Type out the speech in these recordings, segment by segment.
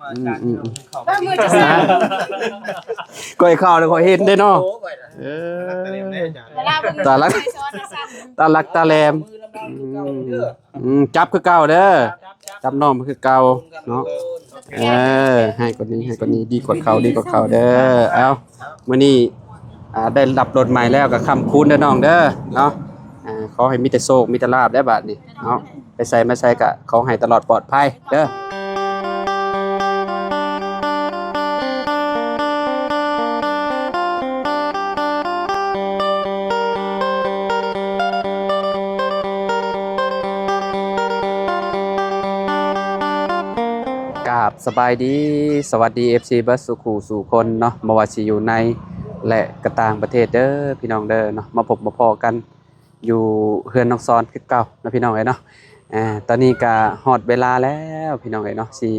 ອືມໆ ກ້ອຍເຂົ້າແລ້ວຂ້ອຍເຫັນເດ້ເນາະ. ເອີ ຕາລັກ ຕາລັກຕາແຫຼມ. ອືມ ອືມ ຈັບຄືເກົ່າເດີ ຈັບນ້ອງຄືເກົ່າເນາະ. ເອີ ໃຫ້ກວ່ານີ້ ໃຫ້ກວ່ານີ້ ດີກວ່າເກົ່າ ດີກວ່າເກົ່າເດີ. ເອົ້າ ມື້ນີ້ ອ່າ ໄດ້ຮັບລົດໃໝ່ແລ້ວກໍຄ້ຳຄູນເດີນ້ອງເດີເນາະ. ອ່າ ຂໍໃຫ້ມີແຕ່ໂຊກ ມີແຕ່ລາບເດີບາດນີ້ເນາະ. ໄປໃສມາໃສກະຂໍໃຫ້ຕະຫຼອດປອດໄພເດີ. ກາບສະບາຍດີ ສະຫວັດດີ ເອັຟຊີ ເບິດສູ່ຄູ່ສູ່ຄົນເນາະ ບໍ່ວ່າຊິຢູ່ໃນ ແລະ ກະຕ່າງປະເທດເດີ ພີ່ນ້ອງເດີເນາະ. ມາພົບມາພໍ້ກັນ ຢູ່ເຮືອນນ້ອງຊອນຄືເກົ່າເນາະ ພີ່ນ້ອງເອີຍເນາະ. ອ່າ ຕອນນີ້ກະຮອດເວລາແລ້ວ ພີ່ນ້ອງເອີຍເນາະ ຊິ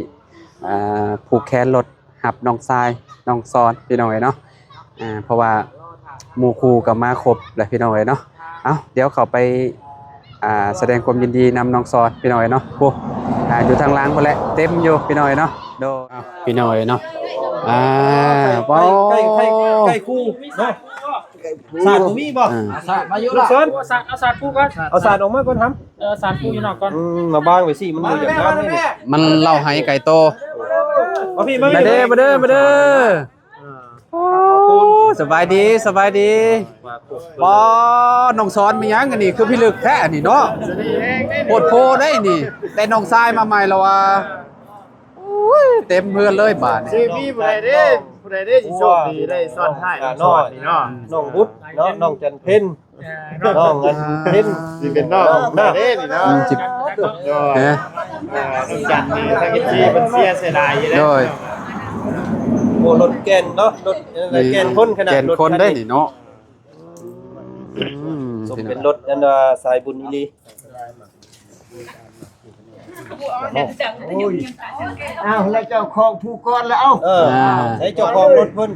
ອ່າ ຜູກແຂນລົດຮັບນ້ອງຊາຍນ້ອງຊອນ ພີ່ນ້ອງເອີຍເນາະ. ອ່າ ເພາະວ່າໝູ່ຄູ່ກໍມາຄົບແລ້ວ ພີ່ນ້ອງເອີຍເນາະ. ເອົ້າ ດຽວເຂົ້າໄປ ອ່າ ສະແດງຄວາມຍິນດີນຳນ້ອງຊອນ ພີ່ນ້ອງເອີຍເນາະ. ໂອ້ ອ່າ ຢູ່ທາງຫຼັງພຸ້ນແຫຼະ ເຕັມຢູ່ ພີ່ນ້ອງເອີຍເນາະ. ໂດຍ ເອົ້າ ພີ່ນ້ອງເອີຍເນາະ. ອ່າ ໄກ່ ໄກ່ ໄກ່ ໄກ່ຄູ່ເນາະ. ສາດບໍ່ມີບໍ່? ອ່າ ສາດມາຢູ່ລະ ສາດ ເອົາສາດ ເອົາສາດປູກ່ອນ ເອົາສາດອອກມາກ່ອນທຳ. ເອີ ສາດປູຢູ່ນອກກ່ອນ. ອືມ ມາວາງໄວ້ຊິ ມັນບໍ່ຢາກງາມເດ້ນີ້. ມັນເລົ່າໃຫ້ໄກ່ໂຕ. ມາພີ່ ມາພີ່ ມາເດີ ມາເດີ ມາເດີ. ໂອ້ ສະບາຍດີ ສະບາຍດີ. ປໍ ນ້ອງສອນ ມີຫຍັງອັນນີ້ ຄືພິລຶກແທ້ອັນນີ້ເນາະ. ໂພດໂພໄດ໋ນີ້ ໄດ້ນ້ອງຊາຍມາໃໝ່ແລ້ວວ່າ. ໂອ້ຍ ເຕັມເຮືອນເລີຍບາດນີ້. ຊິມີຜູ້ໃດເດ້ ຜູ້ໃດເດ້ຊິໂຊກດີໄດ້ຊ້ອນທ້າຍນ້ອງສອນນີ້ເນາະ. ນ້ອງບຸດເນາະ ນ້ອງຈັນເພັນ ນ້ອງອັນເພັນ ຊິເປັນນ້ອງເດ້ນີ້ເນາະ. ອືມ ຊິ ໂດຍ ຮະ ນ້ອງຈັນນີ້ທາງເອັຟຊີເພິ່ນເຊຍເສຍດາຍຢູ່ເດ້. ໂດຍ ໂອ້ ລົດແກ່ນເນາະ ລົດແກ່ນຄົນຂະໜາດ ແກ່ນຄົນໄດ໋ນີ້ເນາະ. ອືມ ສົມເປັນລົດອັນວ່າສາຍບຸນອີ່ຫຼີ. ອ້າວ ແລ້ວເຈົ້າຂອງຜູ້ກ່ອນລະ ເອົ້າ ເອີ ໃຊ້ເຈົ້າຂອງລົດເພິ່ນ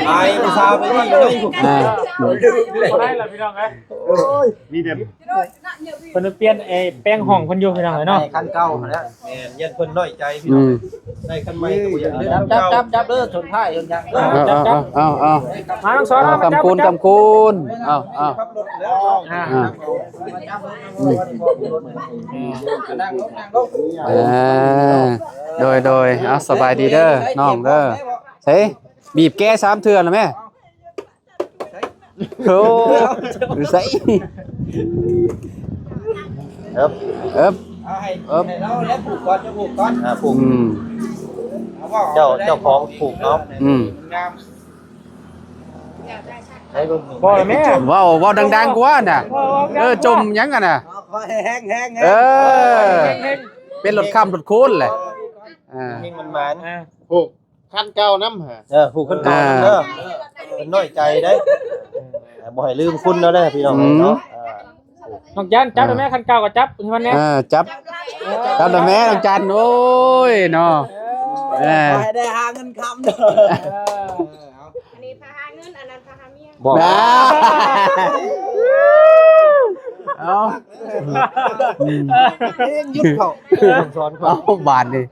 ອາຍຜູ້ສາວໄປນີ້ຢູ່ໃນ ອ່າ ບໍ່ໄດ້ລະພີ່ນ້ອງເອີຍ. ໂອ້ຍ ມີແຕ່ເພິ່ນໄປປ່ຽນໄອ້ແປງຫ້ອງເພິ່ນຢູ່ພີ່ນ້ອງເອີຍເນາະ. ຄັນເກົ່າຫັ້ນແຫຼະ ແມ່ນ ຢ້ານເພິ່ນນ້ອຍໃຈພີ່ນ້ອງ. ອືມ ໄດ້ຄັນໃໝ່ກໍບໍ່ຢາກລືມ. ຈັບ ຈັບ ຈັບເດີ ຊົນທ້າຍຊົນຫຍັງເດີ. ເອົາ ເອົາ ເອົາ ເອົາ ມາທັງສອງ ເອົາ ກຳຄູນ ກຳຄູນ. ເອົາ ເອົາ ອ່າ ອ່າ ອືມ ອ່າ ໂດຍ ໂດຍ ເອົາ ສະບາຍດີເດີນ້ອງເດີ. ໃສ ບີບແກສາມເທື່ອລະແມ່. ໂອ້ ໃສ ເອີບ ເອີບ ເອົາໃຫ້ ເອີບ ໃຫ້ລາວແລ້ວຜູກກ່ອນ ຈະຜູກກ່ອນ. ອ່າ ຜູກ ອືມ ເຈົ້າ ເຈົ້າຂອງຜູກເນາະ. ອືມ ງາມ ບໍ່ແມ່ ເວົ້າ ເວົ້າດັງໆກວ່ານະ. ເອີ ຈົ່ມຫຍັງຫັ້ນນະ. ແຮງໆ ເອີ ເປັນລົດຄ້ຳລົດຄູນແຫຼະ. ອ່າ ເຮງມັນໝານ ອ່າ ຜູກ ຄັນເກົ່ານຳຫາ. ເອີ ຜູກຄັນເກົ່ານຳເດີ ອ່າ ເພິ່ນນ້ອຍໃຈເດ້. ເອີ ບໍ່ໃຫ້ລືມຄຸນເນາະເດີພີ່ນ້ອງເນາະ. ອືມ ອ່າ ນ້ອງຈັນ ຈັບໄດ້ແມ່ ອ່າ ຄັນເກົ່າກໍຈັບໃຫ້ມັນແດ່. ອ່າ ຈັບ ຈັບໄດ້ແມ່ນ້ອງຈັນ. ໂອ້ຍເນາະ ເອີ ໄດ້ຫາເງິນຄຳເດີ. ອັນນີ້ພາຫາເງິນ ອັນນັ້ນພາຫາເມຍ. ບໍ່ ອ່າ ເອົາ ເພງຢຸດເຂົ້າ ສອນເຂົ້າ ເອົາບາດນີ້.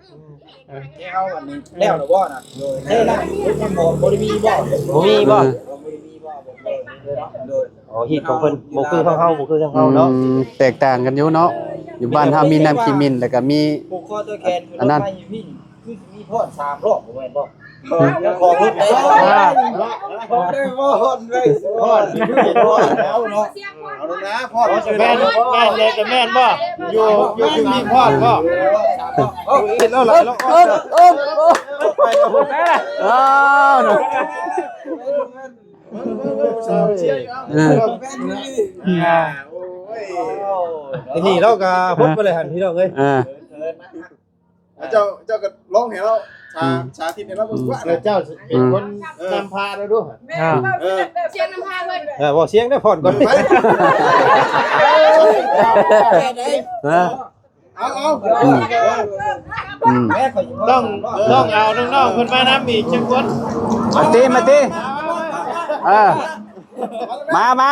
ແລ້ວລະບໍ່ນະ? ເອີ ແລ້ວລະ ບໍ່ໄດ້ມີບໍ່? ບໍ່ມີບໍ່? ບໍ່ໄດ້ມີບໍ່? ໂອ້ ຮີດຂອງເພິ່ນບໍ່ຄືຂອງເຮົາ ບໍ່ຄືທາງເຮົາເນາະ. ອືມ ແຕກຕ່າງກັນຢູ່ເນາະ. ຢູ່ບ້ານເຮົາມີນ້ຳຂີ້ໝິ່ນ ແລ້ວກໍມີ ຜູກຄໍຕົວແຂນ ອັນນັ້ນ ຄືຊິມີພ້ອນສາມຮອບ ບໍ່ແມ່ນບໍ່? ຂອງລົດໄດ້ ໄດ້ບໍ່? ຮອດ ຮອດ ຮອດແລ້ວເນາະ. ເອົາລະນະ ພໍ້ ແມ່ນ ແມ່ນເລີຍ ແຕ່ແມ່ນບໍ່? ຢູ່ ຢູ່ ຢູ່ທີ່ພອດບໍ່? ເອີ ເອີ ເອີ ເອີ ເອີ ເອີ ເນາະ ເອີ ໂອ້ຍ ອັນນີ້ລາວກໍຫົດໄປເລີຍຫັ້ນ ພີ່ນ້ອງເອີຍ. ເອີ ເຈົ້າ ເຈົ້າກໍຮ້ອງໃຫ້ລາວ ສາ ອືມ ສາທິດໃຫ້ລາວເບິ່ງກວ່າ ເອີ ນະ ເຈົ້າເປັນຄົນ ເອີ ນຳພາລາວດູ. ເອີ ເອີ ສຽງນຳພາເພິ່ນ ເອີ ເວົ້າສຽງໄດ້ ຟ້ອນກ່ອນໄປ. ເອີ ເອົາ ເອົາ ອືມ ອືມ ຕ້ອງ ຕ້ອງເອົານ້ອງໆເພິ່ນມານຳອີກຈັກຄົນ. ມາຕິ ມາຕິ ເອີ ມາ ມາ.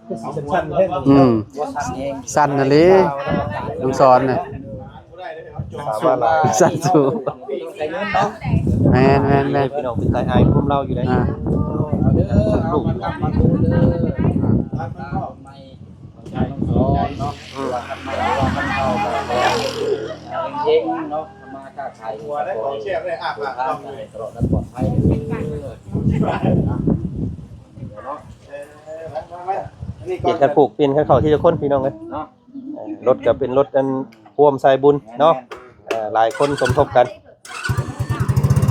คือสิสั่นๆแท้ อืม สั่นอีหลี น้องสอนน่ะ สั่นสูง แม่นๆๆ พี่น้องเป็นตาอายพวกเราอยู่ได้ อ่า ลูก เฮงๆเนาะ ทำมาค้าขาย หัวได้ของแซ่บได้อาบน้ำ ตลอดและปลอดภัยเด้อ เปลี่ยนกันปลูก เปลี่ยนกันเข้าทีละคนพี่น้องเอ้ย เนาะ เอ่อ รถก็เป็นรถอันร่วมสายบุญเนาะ เอ่อ หลายคนสมทบกัน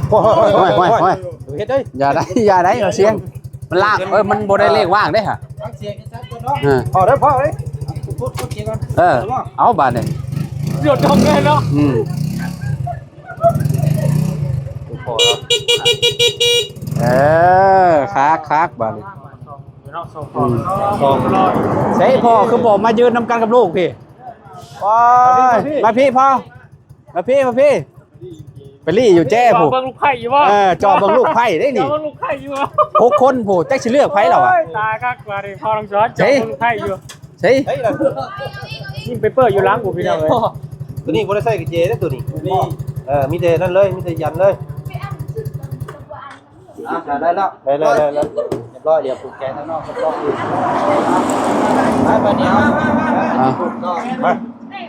โอ้ย โอ้ย โอ้ย เฮ็ดเด้ย อย่าได้ อย่าได้ เอาเสียง มันลาก เอ้ย มันบ่ได้เลขว่างเด้ฮะ ฟังเสียงชัดๆก่อนเนาะ เออ พอเด้อ พอเอ้ย พูด พูดเสียงก่อน เออ เอาบาดนี้ หยดลงเลยเนาะ อืม เออ คักๆบาดนี้ เนาะ สอง อืม สอง ใส่พ่อคือบ่มายืนนำกันกับลูกพี่ โอ้ย มาพี่พ่อ มาพี่ มาพี่ ไปลี่อยู่แจ้ จ่อ พุ้น เบิ่งลูกไผ่อยู่บ่ เออ จ่อเบิ่งลูกไผ่ได้นี่ จ่อเบิ่งลูกไผ่อยู่บ่ หกคนพุ้น จักสิเลือกไผแล้ววะ โอ้ย ตายคักว่านี่ พ่อน้องสอน จ่อ เฮ้ย เบิ่งลูกไผ่อยู่ ใส่ นี่ไปเปิดอยู่หลังพุ้นพี่น้องเอ้ย ตัวนี้บ่ได้ใส่กระเจเด้อตัวนี้ นี่ เออ มีแต่นั่นเลย มีแต่ยันเลย อ่ะ ได้แล้ว ได้แล้ว ได้แล้ว เรียบร้อย เดี๋ยวผูกแขนข้างนอก เรียบร้อย ไป ไปนี่ อ่ะ ผูกก่อน มา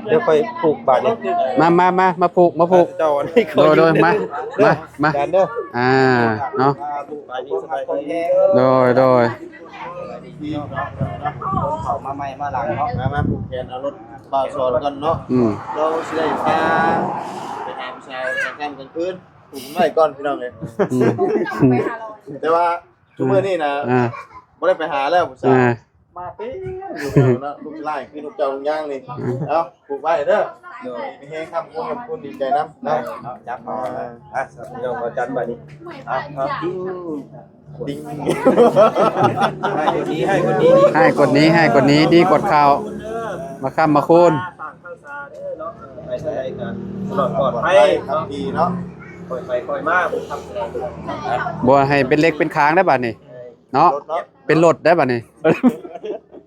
เดี๋ยวค่อยผูกบาดนี้ มา มา มา มาผูก มาผูก เจ้าอันนี้ โดย โดย มา มา มา อาจารย์เด้อ อ่า เนาะ ผูกบาดนี้ สบายดี โดย โดย เข้ามาใหม่มาหลังเนาะ มา มาผูกแขนเอารถบ่าวสอนก่อนเนาะ อืม เราสิได้พาไปหาผู้สาวกลางค่ำกลางคืน ผูกไว้ก่อนพี่น้องเอ้ย อืม แต่ว่า ซุมื้อนี้นะ อ่า บ่ได้ไปหาแล้วผู้สาว อ่า มาเต็มอยู่เนาะ ลูกหลานคือลูกเจ้าลูกย่างนี่ อืม เอ้า ผูกไว้เด้อ โดย มีแฮงค้ำคูณ ค้ำคูณ ดีใจนำเนาะ เนาะ จับเอา อ่า อ่ะ พี่น้องเอาจันบัดนี้ อ่ะ เอา ติ๊ง ติ๊ง ให้กว่านี้ ให้กว่านี้ ให้กว่านี้ ให้กว่านี้ ดีกว่าเก่า มาค้ำมาคูณ สร้างข้าวสารเด้อเนาะ ไปทางใดก็ตลอดปลอดภัยเนาะ ดีเนาะ ค่อยไปค่อยมา บ่ให้เป็นเหล็กเป็นคางได้บัดนี้ เนาะ รถเนาะ เป็นรถได้บัดนี้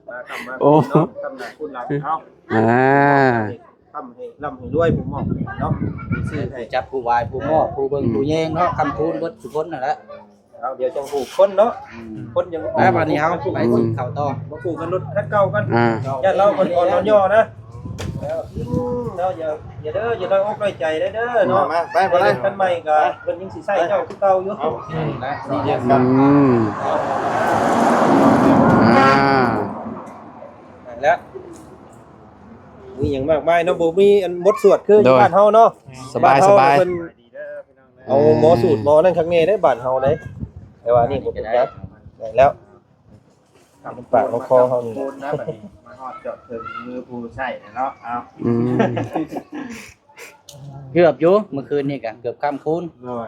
มาค้ำมา โอ้ คูณเนาะ ค้ำหน้าคูณหลังเนาะ อ่า ค้ำให้ร่ำให้รวยผู้มอบเนาะ ซื้อให้ จับผู้วายผู้มอบผู้เบิ่ง อืม ผู้แยงเนาะ ค้ำคูณเบิดทุกคนนั่นแหละ เอา เดี๋ยวจังผูกคนเนาะ อืม คนยัง แล้วบัดนี้เฮาไปกินข้าวต่อ มาผูกกันรถคันเก่ากัน อ่า ย่านเราคนอ่อนย่อนะ เจ้าอย่า อย่าเด้อ อย่าน้อยอกน้อยใจเด้อเนาะ มา ไป ไปเลย คันใหม่ก็เพิ่นยังสิใช้เจ้าคือเก่าอยู่ เอา และนี่เดียวกัน อืม อ่า แล้ว มีหยังมากมายเนาะ บ่มีอันบทสวดคืออยู่ โดย บ้านเฮาเนาะ สบาย บ้านเฮา สบาย เพิ่นเอาหมอสูตรหมอนั่นคักแน่เด้บ้านเฮาเด้ แต่ว่านี่บ่เป็นหยัง ได้แล้ว เป็นปากของคอเฮานี่แหละ โดนนะบัดนี้ มาฮอดจอดถึงมือผู้ใช้แล้วเนาะ เอา อืม เกือบอยู่ เมื่อคืนนี่ก็เกือบค่ำคูณ โดย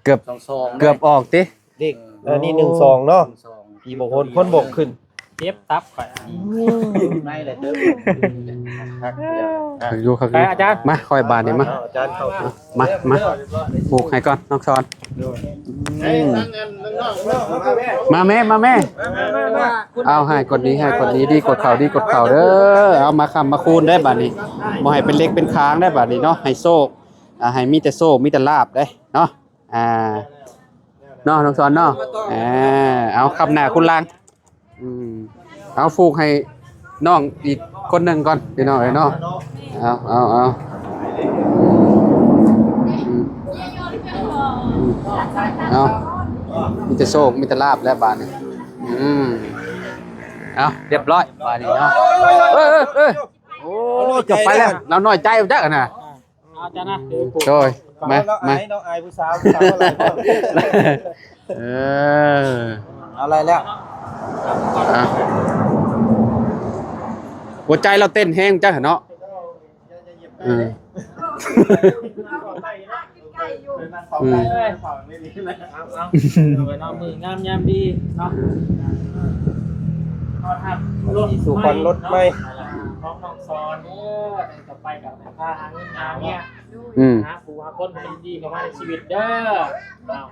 เกือบ สองสอง เกือบออกติ เลข อันนี้ หนึ่งสอง เนาะ หนึ่งสอง ผีบ่โหนคนบ่ขึ้น เจ็บตับข่อย ในเลยเด้อ คักอยู่ คักอยู่ ไปอาจารย์ มา ค่อยบาดนี้มา เอาอาจารย์เข้า มา มา ผูกให้ก่อน น้องสอน โดย ອືມ ມາແມ່ ມາແມ່ ເອົາ ໃຫ້ກວ່ານີ້ ໃຫ້ກວ່ານີ້ ດີກວ່າເກົ່າ ດີກວ່າເກົ່າເດີ. ເອົາ ມາຄ້ຳມາຄູນໄດ້ບາດນີ້ ບໍ່ໃຫ້ເປັນເຫຼັກເປັນຄາງໄດ້ບາດນີ້ເນາະ ໃຫ້ໂຊກ ອ່າ ໃຫ້ມີແຕ່ໂຊກ ມີແຕ່ລາບເດ້ເນາະ. ອ່າ ເນາະ ນ້ອງສອນເນາະ ເອີ ເອົາ ຄ້ຳໜ້າຄູນຫຼັງ. ອືມ ເອົາ ຜູກໃຫ້ນ້ອງອີກຄົນໜຶ່ງກ່ອນ ພີ່ນ້ອງເອີຍເນາະ. ເອົາ ເອົາ ເອົາ ອືມ ອືມ ເອົາ ມີແຕ່ໂຊກ ມີແຕ່ລາບແລ້ວບາດນີ້. ອືມ ເອົາ ຮຽບຮ້ອຍບາດນີ້ເນາະ. ເອີ ເອີ ເອີ ໂອ້ ຈະໄປແລ້ວ ລາວນ້ອຍໃຈຈັກຫັ້ນນະ. ເອົາຈ້ະນະ ໂດຍ ມາ ເອົາ ເອົາ ມາ ເອົາ ເອົາ ເອົາ ເອີ ເອົາໄດ້ແລ້ວ ອ່ະ ຫົວໃຈລາວເຕັ້ນແຮງຈັກເນາະ. ເອີ ອືມ ເອົາ ເອົາ ເອົາເນາະ ມື້ງາມຍາມດີເນາະ ຕ້ອນຮັບລົດໃໝ່ ຂອງນ້ອງສອນເດີ. ຕໍ່ໄປກໍພາຫາເງິນຫາເມຍ ອືມ ຫາຜູ້ຫາຄົນທີ່ດີເຂົ້າມາໃນຊີວິດເດີ. ເອົາ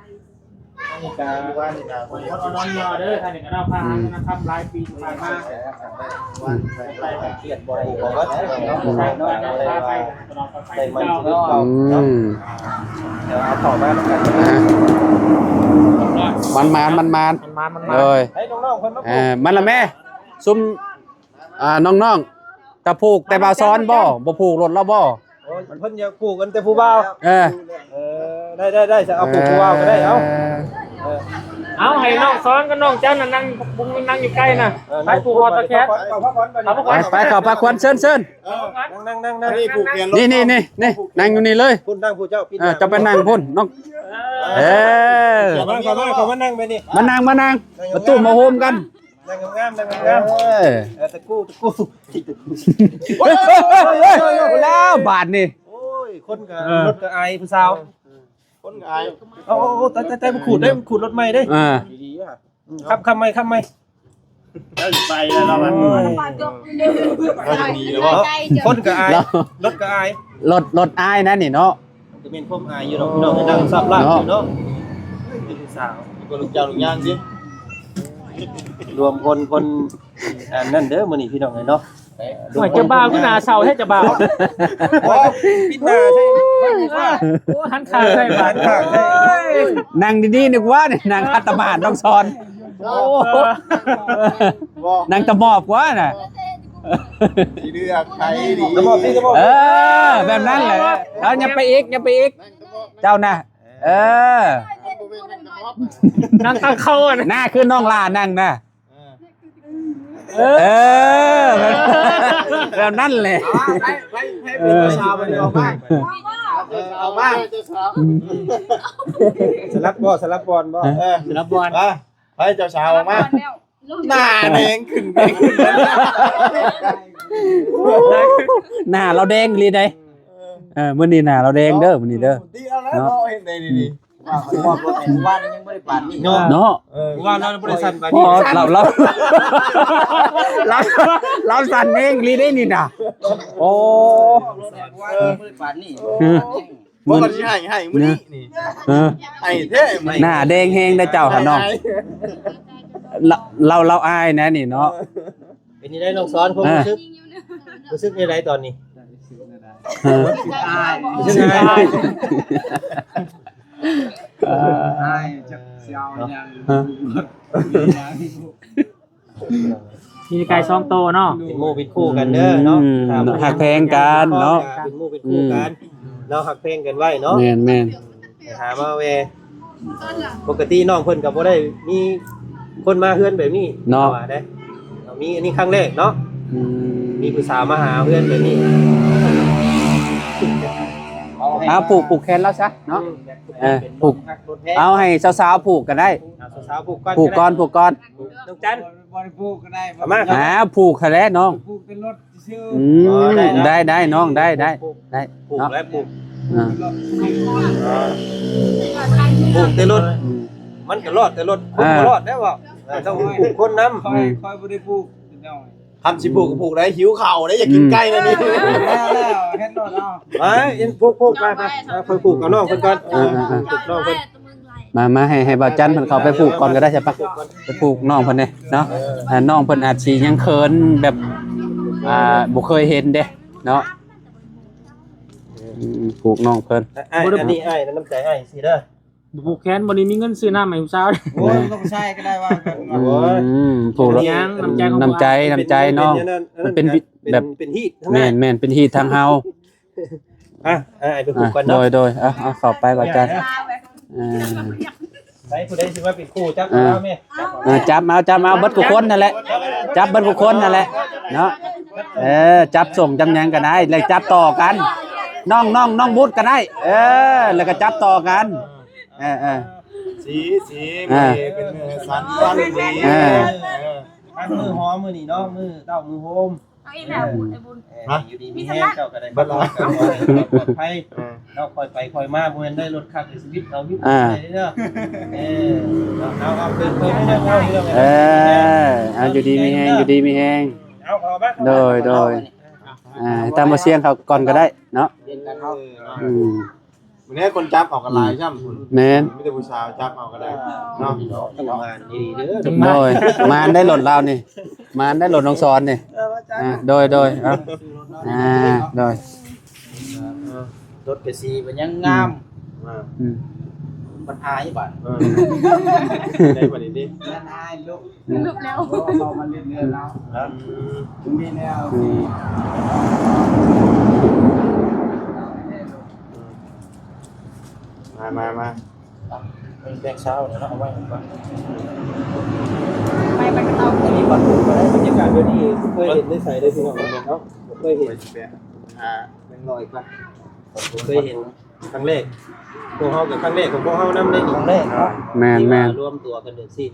ອັນນີ້ກໍວ່ານີ້ກໍຄົນນອນຍໍເດີ ທ່ານນີ້ກໍເນາະ ພາຫາເງິນນຳຄຳຫຼາຍປີທີ່ຜ່ານມາ ອືມ ໄປກໍຄຽດບໍ່ໄດ້ບໍ່ເບິດເນາະ ໄປຕະຫຼອດໄປຕະຫຼອດໄປ ອືມ ເອົາເຂົ້າມານຳກັນ ມັນມານ ມັນມານ ມັນມານ ມັນມານ ໂດຍ ໃຫ້ນ້ອງໆເພິ່ນມາ ເອີ ມັນລະແມ່ ຊຸມ ອ່າ ນ້ອງໆ ຕະຜູກແຕ່ບ່າວສອນບໍ່? ບໍ່ຜູກລົດລາວບໍ່? ໂອ້ຍ ເພິ່ນຢາກຜູກກັນແຕ່ຜູ້ບ່າວ ເອີ ເອີ ໄດ້ ໄດ້ ໄດ້ ຊິເອົາຜູກຜູ້ບ່າວກໍໄດ້ ເອົາ ເອີ ເອົາ ໃຫ້ນ້ອງສອນກັບນ້ອງຈັນນະ ນັ່ງ ນັ່ງຢູ່ໃກ້ນະ ເອີ ໄປຜູກຄອຕະແຄ ໄປ ໄປ ເຂົ້າພາຂວັນ ເຂົ້າພາຂວັນ ໄປ ເຂົ້າພາຂວັນ ເຊີນ ເຊີນ ເອີ ນັ່ງ ນັ່ງ ນັ່ງ ນີ້ ນີ້ ນີ້ ນີ້ ນັ່ງຢູ່ນີ້ເລີຍ ພຸ້ນນັ່ງຜູ້ເຈົ້າ ເອີ ເຈົ້າໄປນັ່ງພຸ້ນ ນ້ອງ ເອີ ເອີ ເຂົ້າມາ ເຂົ້າມາ ເຂົ້າມານັ່ງໄປນີ້ ມານັ່ງ ມານັ່ງ ມາຕຸ້ມມາໂຮມກັນ ນັ່ງງາມໆ ນັ່ງງາມໆ ເອີ ເອີ ຕະກູ້ ຕະກູ້ ເຮີ້ຍ ເຮີ້ຍ ເຮີ້ຍ ເຮີ້ຍ ເຮີ້ຍ ແລ້ວບາດນີ້ ໂອ້ຍ ຄົນກໍ ເອີ ລົດກໍອາຍຜູ້ສາວ ຄົນກໍອາຍ ເອົາ ເອົາ ເອົາ ຕາຍ ຕາຍ ຕາຍ ມັນຂູດເດ້ ມັນຂູດລົດໃໝ່ເດ້ ເອີ ດີໆ ອືມ ຂັບ ຂັບໃໝ່ ຂັບໃໝ່ ເຈົ້າຊິໄປແລ້ວລາວ ໂອ້ຍ ລາວຊິໜີແລ້ວບໍ່ ຄົນກໍອາຍ ລົດກໍອາຍ ລົດ ລົດອາຍນະນີ້ເນາະ. ມັນກໍແມ່ນຄວາມອາຍຢູ່ດອກ ພີ່ນ້ອງ ເອີ ນັ່ງຊັບລາບຢູ່ເນາະ ເປັນຜູ້ສາວ ເປັນລູກຈ້າງລູກຍ່າງຕິ ລວມຄົນ ຄົນ ອັນນັ້ນເດີ ມື້ນີ້ ພີ່ນ້ອງເອີຍເນາະ ໂອ້ຍ ເຈົ້າບ່າວຄືໜ້າເສົ້າແທ້ ເຈົ້າບ່າວ ໂອ້ຍ ປິດໜ້າໃສ່ ໂອ້ຍ ຫັນຂ້າງໃສ່ ຫັນຂ້າງໃສ່ ນັ່ງດີໆ ນຶກວ່ານັ່ງຂັດຕະໝາດ ນ້ອງສອນ ໂອ້ ນັ່ງຕະໝອບກວ່ານະ ຊິເລືອກໃຜດີ ຕະໝອບ ຕະໝອບ ເອີ ແບບນັ້ນແຫຼະ ເອົາ ຍັບໄປອີກ ຍັບໄປອີກ ເຈົ້ານະ ເອີ ນັ່ງຕັກເຂົ້າຫັ້ນ ໜ້າຄືນ້ອງຫຼ້ານັ່ງນະ ເອີ ເອີ ແບບນັ້ນແຫຼະ ເອົາ ໃຜ ໃຜ ໃຜເປັນເຈົ້າສາວບັດນີ້ ອອກມາ ເອີ ອອກມາ ສະຫຼັບບໍ່ ສະຫຼັບບ່ອນບໍ່ ເອີ ສະຫຼັບບ່ອນ ມາ ໃຜເຈົ້າສາວອອກມາ ໜ້າແດງຂຶ້ນ ໜ້າລາວແດງອີ່ຫຼີໃດ ເອີ ມື້ນີ້ໜ້າລາວແດງເດີ ມື້ນີ້ເດີ ດີແລ້ວເນາະ ເນາະ ເຫັນໄດ້ນີ້ ວ່າຂ້ອຍມອບລົດໃຫ້ມື້ວານນີ້ຍັງບໍ່ໄດ້ປານນີ້ເນາະ ເນາະ ເອີ ມື້ວານລາວບໍ່ໄດ້ສັ່ນປານນີ້ ອໍ ລາວ ລາວ ລາວ ລາວສັ່ນແຮງອີ່ຫຼີເດ້ນີ້ນະ ໂອ້ ບໍ່ໄດ້ປານນີ້ ເອີ ບໍ່ວ່າຊິໃຫ້ ໃຫ້ມື້ນີ້ນີ້ ເອີ ໃຫ້ແທ້ ໜ້າແດງແຮງເດ້ເຈົ້າຫັ້ນນ້ອງ ລາວ ລາວອາຍແດ່ນີ້ເນາະ ເອີ ເປັນຈັ່ງໃດນ້ອງສອນ ຄວາມຮູ້ສຶກ ຮູ້ສຶກແນວໃດຕອນນີ້ ເອີ ຮູ້ສຶກອາຍ ຮູ້ສຶກອາຍ ເອີ ອາຍຈັກຊິເອົາຫຍັງ ເອີ ມີໄກ່ສອງໂຕເນາະ ເປັນໝູ່ເປັນຄູ່ກັນເດີເນາະ ອືມ ຖ້າ ຮັກແພງກັນເນາະ ເປັນໝູ່ເປັນຄູ່ກັນ ອືມ ເນາະ ຮັກແພງກັນໄວ້ເນາະ ແມ່ນໆ ຫາມາແວ່ ປົກກະຕິນ້ອງເພິ່ນກໍບໍ່ໄດ້ມີຄົນມາເຮືອນແບບນີ້ເນາະ ວ່າເດ້ ມີອັນນີ້ຄັ້ງແລກເນາະ ອືມ ມີຜູ້ສາວມາຫາເຮືອນແບບນີ້ ເອົາໃຫ້ ເອົາຜູກ ຜູກແຂນລາວຊະເນາະ ອືມ ເອີ ຜູກ ເອົາໃຫ້ສາວໆຜູກກໍໄດ້ ເອົາສາວໆຜູກກ່ອນ ຜູກກ່ອນ ກໍໄດ້ ຜູກກ່ອນ ນ້ອງຈັນ ບໍ່ໄດ້ຜູກກໍໄດ້ ເອົາມາ ອ່າ ຜູກຫັ້ນແຫຼະນ້ອງ ຜູກເປັນລົດຊື່ໆ ອືມ ອໍ ໄດ້ ໄດ້ ໄດ້ນ້ອງ ໄດ້ ໄດ້ ໄດ້ ຜູກ ເນາະ ແລ້ວຜູກ ອ່າ ຜູກແຕ່ລົດ ອືມ ມັນກໍລອດແຕ່ລົດ ຄົນ ອ່າ ບໍ່ລອດແລ້ວເວົ້າ ເອີ ຕ້ອງຜູກຄົນນຳ ຂ້ອຍ ຂ້ອຍບໍ່ໄດ້ຜູກ ພີ່ນ້ອງ ຄັນຊິຜູກກໍຜູກໄດ້ ຫິວເຂົ້າໄດ້ ຢາກກິນໄກ່ແລ້ວນີ້ ແລ້ວ ແລ້ວ ເຮັດໂລດເອົາ ໄປ ເອັນຜູກ ຜູກ ໄປ ໄປ ໄປ ຂ້ອຍຜູກກັບນ້ອງເພິ່ນກ່ອນ ເອີ ເອີ ເອີ ຜູກນ້ອງເພິ່ນ ມາ ມາ ໃຫ້ ໃຫ້ບ່າວຈັນເພິ່ນເຂົ້າໄປຜູກກ່ອນກໍໄດ້ ໃຊ່ປະ? ໄປຜູກນ້ອງເພິ່ນເດ້ເນາະ. ອ່າ ນ້ອງເພິ່ນອາດຊິຍັງເຂີນແບບ ອ່າ ບໍ່ເຄີຍເຫັນເດ້ເນາະ. ອືມ ຜູກນ້ອງເພິ່ນ. ອ້າຍ ອັນນີ້ອ້າຍ ນ້ຳໃຈອ້າຍຊີ້ເດີ. ບໍ່ຜູກແຂນ ບໍ່ໄດ້ມີເງິນຊື້ນ້ຳໃຫ້ຜູ້ສາວ. ໂອ້ຍ ບໍ່ຕ້ອງໃຊ້ກໍໄດ້ວ່າກັນ. ອືມ ຜູກ ເປັນຫຍັງ ນ້ຳໃຈ ນ້ຳໃຈ ນ້ຳໃຈນ້ອງ. ເປັນ ມັນເປັນ ເປັນ ແບບ ເປັນຮີດ. ແມ່ນໆ ເປັນຮີດທາງເຮົາ. ອ່ະ ອ່ະ ອ້າຍໄປຜູກກ່ອນເນາະ. ໂດຍໆ ເອົາ ເອົາ ເຂົ້າໄປບ່າວຈັນ. ເອີ ໃຜຜູ້ໃດຊິມາເປັນຄູ່ ຈັບເອົາແມ່. ເອີ ຈັບເອົາ ຈັບເອົາ ເບິດທຸກຄົນນັ້ນແຫຼະ ຈັບເບິດທຸກຄົນນັ້ນແຫຼະເນາະ. ເອີ ຈັບສົ່ງ ຈັບຫຍັງກໍໄດ້ ແລ້ວຈັບຕໍ່ກັນ ນ້ອງ ນ້ອງ ນ້ອງບຸດກໍໄດ້. ເອີ ແລ້ວກໍຈັບຕໍ່ກັນ. ເອີໆ ສີ ສີ ອ່າ ເປັນມືສັນຂວັນດີ. ເອີ ເອີ ທັງມື້ຫໍມື້ນີ້ເນາະ ມື້ເຕົ້າມື້ໂຮມ. ເອົາອີກແລ້ວ ບຸນ ໄອ້ບຸນ ເອີ ຢູ່ດີມີແຮງ ເຈົ້າກໍໄດ້ ເບິດແລ້ວ ປອດໄພເນາະ. ຄ່ອຍໄປຄ່ອຍມາ ບໍ່ແມ່ນໄດ້ລົດຄັກໃນຊີວິດເຮົາ ມີ ອ່າ ໄດ້ເດີ. ເອີ ເອົາ ເອົາ ເອົາ ເດີນໄປເດີ ເດີນໄປເດີ. ເອີ ເອົາ ຢູ່ດີມີແຮງ ຢູ່ດີມີແຮງ. ເອົາ ເຂົ້າມາ ໂດຍ ເຂົ້າມາ ໂດຍ. ອ່າ ໃຫ້ຕາມບໍ່ສຽງເຂົາກ່ອນກໍໄດ້ເນາະ. ເອີ ອືມ ມື້ນີ້ຄົນຈັບເອົາກໍຫຼາຍຊ້ຳ. ອືມ ແມ່ນ ມີແຕ່ຜູ້ສາວຈັບເອົາກໍໄດ້ເນາະ. ໂດຍ ມານໄດ້ລົດລາວນີ້ ມານໄດ້ລົດນ້ອງສອນນີ້. ອ່າ ໂດຍ ໂດຍ ເອົາ ອ່າ ໂດຍ. ລົດກະສີມັນຍັງງາມ. ອືມ ບັດອາຍບາດ ເອີ ໄດ້ບັດນີ້ຕິ ມັນອາຍລູກ. ລຶບແລ້ວ ເຂົ້າມາເລື່ອນເຮືອນລາວ. ອືມ ມີແນວ ອືມ ມາ ມາ ມາ ແບ່ງເຊົ້າເນາະ ເອົາໄວ້ກ່ອນ. ໄປ ໄປກັບເຕົາ ອັນນີ້ບັດບັນຍາກາດແບບນີ້ ບໍ່ເຄີຍເຫັນໃນໃສເລີຍ ພີ່ນ້ອງເນາະ ບໍ່ເຄີຍເຫັນ. ອ່າ ແບ່ງຮ້ອຍກ່ອນ ບໍ່ເຄີຍເຫັນ. ຄັ້ງແລກ ພວກເຮົາກໍຄັ້ງແລກຂອງພວກເຮົານຳເດ້ນີ້ ຄັ້ງແລກເນາະ. ແມ່ນໆ ທີ່ວ່າລວມຕົວກັນເປັນຊີ້ນ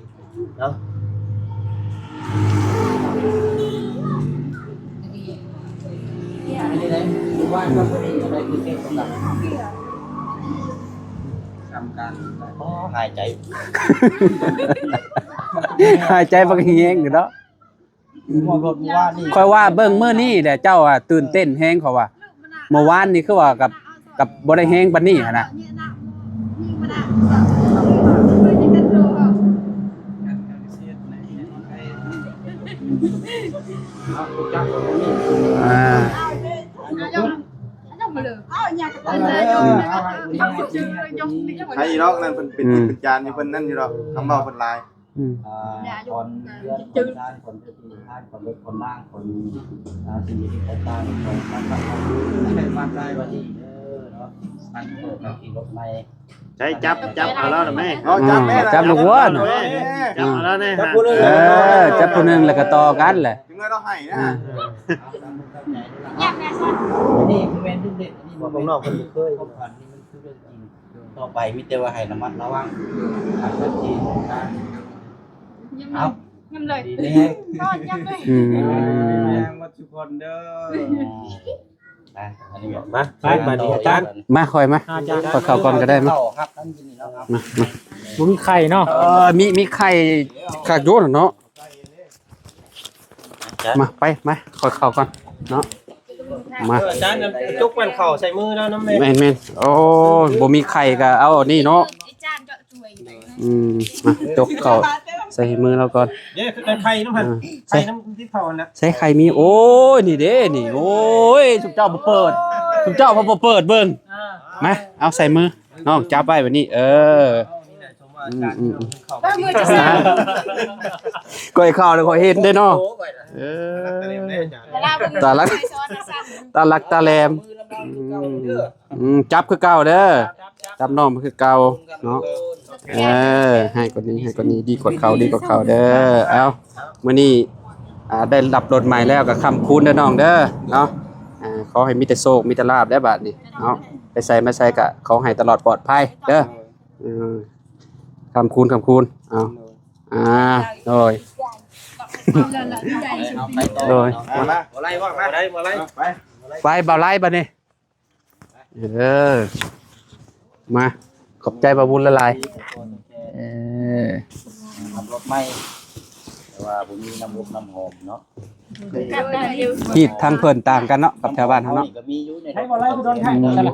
ເນາະ. ອັນນີ້ແຫຼະ ຢູ່ບ້ານກໍບໍ່ໄດ້ຢູ່ໃນພື້ນທີ່ຂອງກັນ ທຳການ. ໂອ້ ຫາຍໃຈ ຫາຍໃຈບັກແຮງຢູ່ເນາະ. ອືມ ຂ້ອຍວ່າເບິ່ງມື້ນີ້ແຫຼະ ເຈົ້າອະຕື່ນເຕັ້ນແຮງ ຂ້ອຍວ່າ. ມື້ວານນີ້ຄືວ່າກັບ ກັບບໍ່ໄດ້ແຮງປານນີ້ຫັ້ນນະ. ອ່າ ໃຜດອກນັ້ນ ເພິ່ນເປັນ ອືມ ເປັນຈານຢູ່ ເພິ່ນນັ້ນຢູ່ດອກ ຄຳເວົ້າເພິ່ນຫຼາຍ. ອືມ ອ່າ ກ່ອນເຮືອນກ່ອນຊານ ກ່ອນເຮືອນ ກ່ອນຊານ ກ່ອນລົດ ກ່ອນລາງ ກ່ອນ ອ່າ ສິ່ງທີ່ແຕກຕ່າງ ກ່ອນການປັບປຸງໃນບ້ານໃຕ້ວ່ານີ້ເດີເນາະ. ມັນເກີດມາຂີ່ລົດໃໝ່ ໃຊ້ຈັບ ຈັບເອົາແລ້ວນະແມ່. ເອົາ ຈັບແມ່ ຈັບລູກວັວນະ ຈັບເອົາແລ້ວນະ ຈັບຜູ້ໜຶ່ງ ເອີ ຈັບຜູ້ໜຶ່ງແລ້ວກໍຕໍ່ກັນແຫຼະ ເຖິງແລ້ວເຮົາໃຫ້ນະ. ອ່າ ນີ້ຄືແມ່ນລູກເດັກ ອັນນີ້ບໍ່ແມ່ນ ຂ້າງນອກເພິ່ນບໍ່ເຄີຍ ຄວາມຝັນນີ້ມັນຄືເລື່ອງຈິງ. ຕໍ່ໄປມີແຕ່ວ່າໃຫ້ລະມັດລະວັງ ການຂັບຂີ່ຂອງທ່ານ. ຍຳເອົາ ຍຳເລີຍ ດີແນ່ ນອນຍຳເລີຍ. ອືມ ແຮງໝົດທຸກຄົນເດີ. ໄປ ອັນນີ້ ມາ ໄປ ບາດນີ້ອາຈານ ມາ ຂ້ອຍມາ ອາຈານ ຂ້ອຍເຂົ້າກ່ອນກໍໄດ້ ມາ ເຂົ້າຮັບນຳຢູ່ນີ້ເນາະ. ມາ ມາ ບໍ່ມີໄຂ່ເນາະ. ເອີ ມີ ມີໄຂ່ຄັກຢູ່ເນາະ. ມາ ໄປ ມາ ຂ້ອຍເຂົ້າກ່ອນເນາະ. ມາ ເອີ ອາຈານ ຈົກແມ່ນເຂົ້າໃສ່ມືລາວນຳແດ່. ແມ່ນໆ ໂອ້ຍ ບໍ່ມີໄຂ່ກໍເອົາອັນນີ້ເນາະ. ອືມ ມາ ຈົກເຂົ້າໃສ່ມືລາວກ່ອນ. ເດ້ ໄຂ່ນຳຫັ້ນ ເອີ ໄຂ່ນຳທີ່ເຂົ້າຫັ້ນນະ. ໃສ່ໄຂ່ມີ ໂອ້ຍ ນີ້ເດ້ນີ້ ໂອ້ຍ ຊຸມເຈົ້າບໍ່ເປີດ ຊຸມເຈົ້າບໍ່ເປີດເບິ່ງ. ມາ ເອົາໃສ່ມື ນ້ອງຈັບໄວ້ແບບນີ້ ເອີ ເອົານີ້ແຫຼະ ສົມວ່າອາຈານ ອືມ ເຂົ້າ ຂ້ອຍເຂົ້າແລ້ວຂ້ອຍເຫັນເດ້ເນາະ. ເອີ ຕາລັກ ຕາລັກຕາແຫຼມ. ອືມ ອືມ ຈັບຄືເກົ່າເດີ ຈັບນ້ອງຄືເກົ່າເນາະ. ເອີ ໃຫ້ກວ່ານີ້ ໃຫ້ກວ່ານີ້ ດີກວ່າເກົ່າ ດີກວ່າເກົ່າເດີ. ເອົ້າ ມື້ນີ້ ອ່າ ໄດ້ຮັບລົດໃໝ່ແລ້ວກໍຄ້ຳຄູນເດີນ້ອງເດີເນາະ. ອ່າ ຂໍໃຫ້ມີແຕ່ໂຊກ ມີແຕ່ລາບແລ້ວບາດນີ້ເນາະ ໄປໃສມາໃສກໍຂໍໃຫ້ຕະຫຼອດປອດໄພເດີ. ເອີ ຄ້ຳຄູນ ຄ້ຳຄູນ. ເອົາ ອ່າ ໂດຍ ໂດຍ ມາ ມາ ບໍ່ໄລ່ ບໍ່ໄລ່ ບໍ່ໄລ່ ໄປ ໄປ ບໍ່ໄລ່ບາດນີ້. ເອີ ມາ ຂອບໃຈບ່າວບຸນຫຼາຍໆ. ເອີ ຂັບລົດໃໝ່ ແຕ່ວ່າບໍ່ມີນ້ຳອົບນ້ຳຫອມເນາະ. ຮີດທາງເພິ່ນຕ່າງກັນເນາະ ກັບແຖວບ້ານເຮົາເນາະ. ກໍມີຢູ່ໃນ ໃຫ້ບໍ່ໄລ່ຜູ້ດອນໄທ ອືມ ກັນລະ.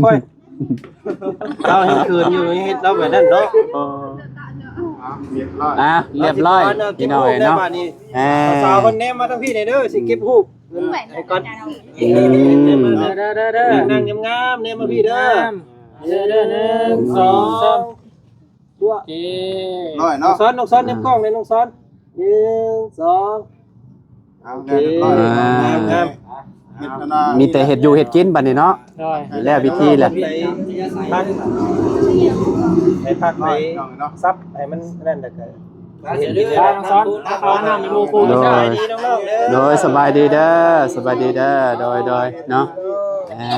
ຄ່ອຍ ລາວແຮງເຂີນຢູ່ ເຮັດລາວແບບນັ້ນເນາະ. ອໍ ອ່ະ ລຽບຮ້ອຍ ອ່ະ ລຽບຮ້ອຍ ເອົາ ພີ່ນ້ອງເອີຍເນາະ ເອົາ ສາວໆ ເພິ່ນແນມມາທາງພີ້ແດ່ເດີ ຊິເກັບຮູບ ເອີ ໃຫ້ກ່ອນ ອືມ ເດີໆໆ ນັ່ງງາມໆ ແນມມາພີ້ເດີ ເດີໆ ໜຶ່ງ ສອງ ສາມ ໂອເຄ ນ້ອງສອນ ນ້ອງສອນ ອ່າ ແນມກ້ອງແດ່ ນ້ອງສອນ ໜຶ່ງ ສອງ ເອົາ ໂອເຄ ເລີຍ ອ່າ ງາມໆ ມີແຕ່ເຮັດຢູ່ເຮັດກິນບັດນີ້ເນາະ ໂດຍ ແລ້ວພິທີແຫຼະ ພັກ ໃຫ້ພັກ ໃຫ້ສັບ ໃຫ້ມັນນັ້ນ ແລ້ວກໍເຮັດກິນ ນ້ອງສອນ ເອົານ້ຳໃຫ້ໝູ່ຄູ່ ໂດຍ ສະບາຍດີນ້ອງໆ ເດີ ໂດຍ ສະບາຍດີເດີ ສະບາຍດີເດີ ໂດຍ ໂດຍ ເນາະ ອ່າ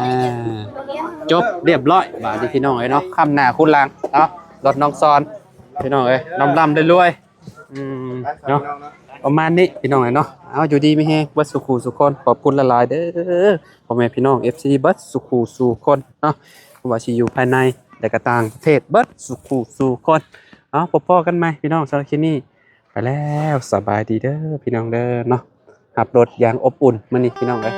ຈົບລຽບຮ້ອຍ ບາດນີ້ພີ່ນ້ອງເອີຍເນາະ ຄ້ຳໜ້າຄູນຫຼັງເນາະ ລົດນ້ອງສອນ ພີ່ນ້ອງເອີຍ ລ່ຳໆ ລວຍໆ ອືມ ເນາະ ປະມານນີ້ພີ່ນ້ອງເອີຍເນາະ ເອົາ ຢູ່ດີມີແຮງເບິດສູ່ຄູ່ສູ່ຄົນ ຂອບຄຸນຫຼາຍໆ ເດີ ພໍ່ແມ່ພີ່ນ້ອງ ເອັຟຊີ ເບິດສູ່ຄູ່ສູ່ຄົນເນາະ ບໍ່ວ່າຊິຢູ່ພາຍໃນ ແລະກໍຕ່າງປະເທດ ເບິດສູ່ຄູ່ສູ່ຄົນ ເອົາ ພົບພໍ້ກັນໃໝ່ພີ່ນ້ອງ ສຳລັບຄລິບນີ້ ໄປແລ້ວ ສະບາຍດີເດີພີ່ນ້ອງເດີເນາະ ຮັບລົດຢ່າງອົບອຸ່ນມື້ນີ້ພີ່ນ້ອງເອີຍ.